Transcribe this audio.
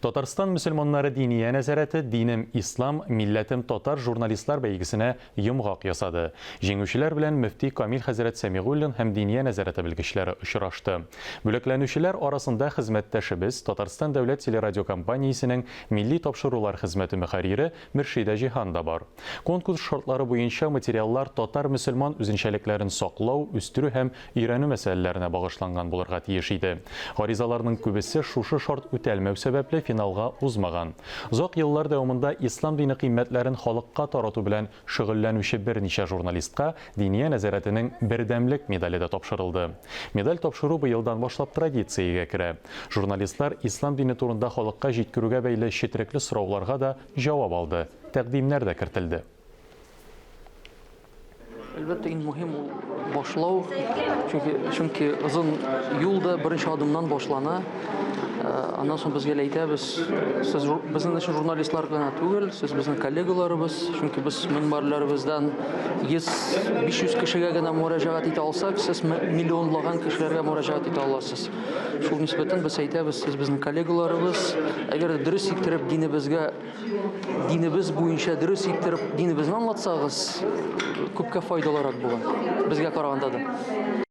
Татарстан мөселманнары Диния нәзарәте Динем, ислам, милләтем, татар журналистлар бәйгесенә йомгак ясады. Җиңүчеләр белән мөфти Камил хәзрәт Сәмигуллин һәм Диния нәзарәте белгечләре очрашты. Бүләкләнүчеләр арасында хезмәттәшебез, Татарстан дәүләт телерадиокомпаниясенең милли тапшырулар хезмәте мөхәррире Мөршидә Җиһан да бар. Конкурс шартлары буенча материаллар татар-мөселман үзенчәлекләрен саклау, үстерү һәм өйрәнү мәсьәләләренә багышланган булырга тиеш иде. Гаризаларның күбесе шушы шарт үтәлмәү сәбәпле финалга узмаган. Озак еллар дәвамында ислам дине кыйммәтләрен халыкка тарату белән шөгыльләнүче берничә журналистка Диния нәзарәтенең Бердәмлек медале дә тапшырылды. Медаль тапшыру быелдан башлап традициягә керә. Журналистлар ислам дине турында халыкка җиткерүгә бәйле четерекле сорауларга да җавап алды, тәкъдимнәр дә кертелде. Әлбәттә, иң мөһим ул башлау, чөнки, чөнки озын юл да беренче адымнан башлана. Э, аннан соң без гел әйтәбез, сез безнең өчен журналистлар гына түгел, сез безнең коллегаларыбыз, чөнки без мөнбәрләребездән 100, 500 кешегә генә мөрәҗәгать итә алсак, сез миллионлаган кешеләргә мөрәҗәгать итә аласыз. Шул нисбәттән без әйтәбез, сез безнең коллегаларыбыз, әгәр дә дөрес иттереп динебезгә, динебез буенча дөрес иттереп динебезне аңлатсагыз, күпкә файдалырак була, безгә караганда да.